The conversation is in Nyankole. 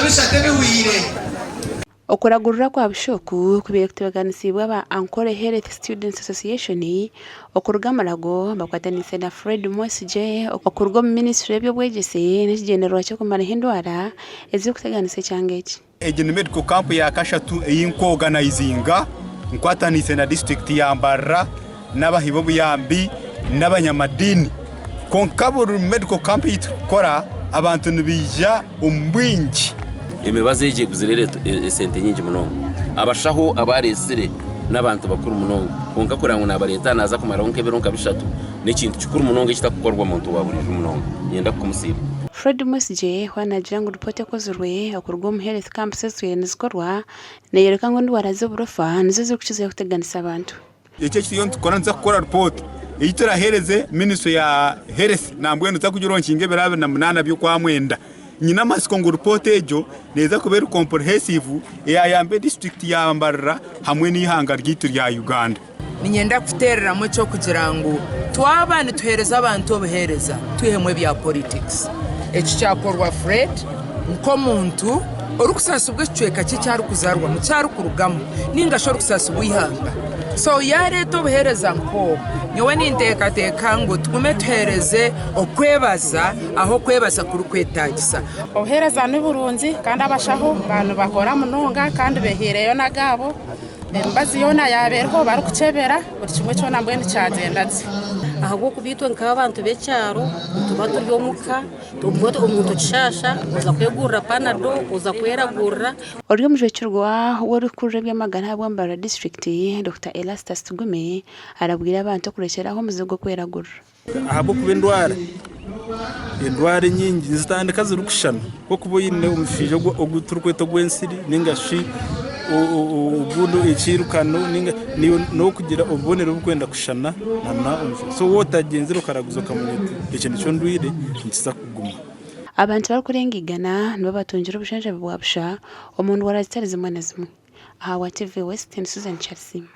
Bishatu ebihweire. Okuragurira kwa busha oku kubaire kutebeekanisiibwe aba Ankole Health Students Association okuruga Mulago bakwataniise na Fred Mwesigye okuruga omu minisitule y'eby'obwegyese n'ekigyendererwa ky'okumaraho endwara ezirikuteganisa ekyanga eki. Egi ni medical camp ya kashatu ei nkwoganayizinga nkwataniise na disiturikiti ya Mbarara n'abahi b'obuyambi n'abanyamadiini. Kwonka buri medical camp ei turikukora abantu nibaija omu bwingi. Emibazi egi eguzire esente nyingi munonga. Abashaho abareetsire n'abantu bakuru munonga kwonka kureba ngu nabareeta naaza kumaraho nk'ebiro nka bishatu n'ekintu kikuru munonga ekitakukorwa muntu wa buriijo munonga. Niinyenda kukumusiima. Fred Mwesigye hoona naagira ngu ripoota ekozirwe okuruga omu health camps ezitwire nizikorwa neeyoreka ngu endwara z'oburofa nizo zirikukizayo kuteganisa abantu. Eki eki turiyo nitukora nituza kukora ripooti ei turaheereze minisitule ya health nambwenu tuza kugironkinga ebiro 28 by'okwamwenda. Nyine amatsiko ngu ripooti egyo neeza kuba eri comprehensive eyayamba edisiturikiti ya Mbarara hamwe n'eihanga ryaitu rya Uganda. Niinyenda kuteereramu eky'okugira ngu twaba nituheereza abantu obuheereza twihemu ebya politics. Eki kyakorwa Fred nk'omuntu orikusaasibwa ekicweka kye eki arikuzaarwamu, eki arikurugamu nainga shi orikusaasibwa eihanga. So yaareeta obuheereza nk'obu, nyowe ninteekateeka ngu tugume tuheereze okwebaza ahu okwebaza kurikwetaagisa. Obuheereza ni burungi kandi abashaho baaba nibakora munonga kandi behaireyo n'agaabo. Emibazi yoona yaaba eriho barikukyebera buri kimwe kyona mbwenu kyagyenda gye. Ahabw'okuba itwe nk'abantu b'ekyaro nituba turi omuka, obumwe omuntu okishaasha oza kwegurira panado, oza kweragurira. Ori omujwekyerwa w'orikukurira eby'amagara ahabwa Mbarara disiturikiti, Dokita Erastus Tugume arabwire abantu okurekyera aho omuze gw'okweragurira. Ahabw'okuba endwara endwara enyingi nizitandika zirikushushana nk'okuba oine omushaija ogu turikweta ogw'ensiri ninga shi ogundi ekiirukano n'okugira obubonero oburikwenda kushushana na omushaija. So waaba otagyenzire okaraguza okamanya oti eki nikyo ndwaire nikiza kuguma. Abantu barikurenga igana nibo batungire obujanjabi bwa busha omu ndwara zitari zimwe na zimwe. Ahabwa TV West, ndi Susan Kyarisiima.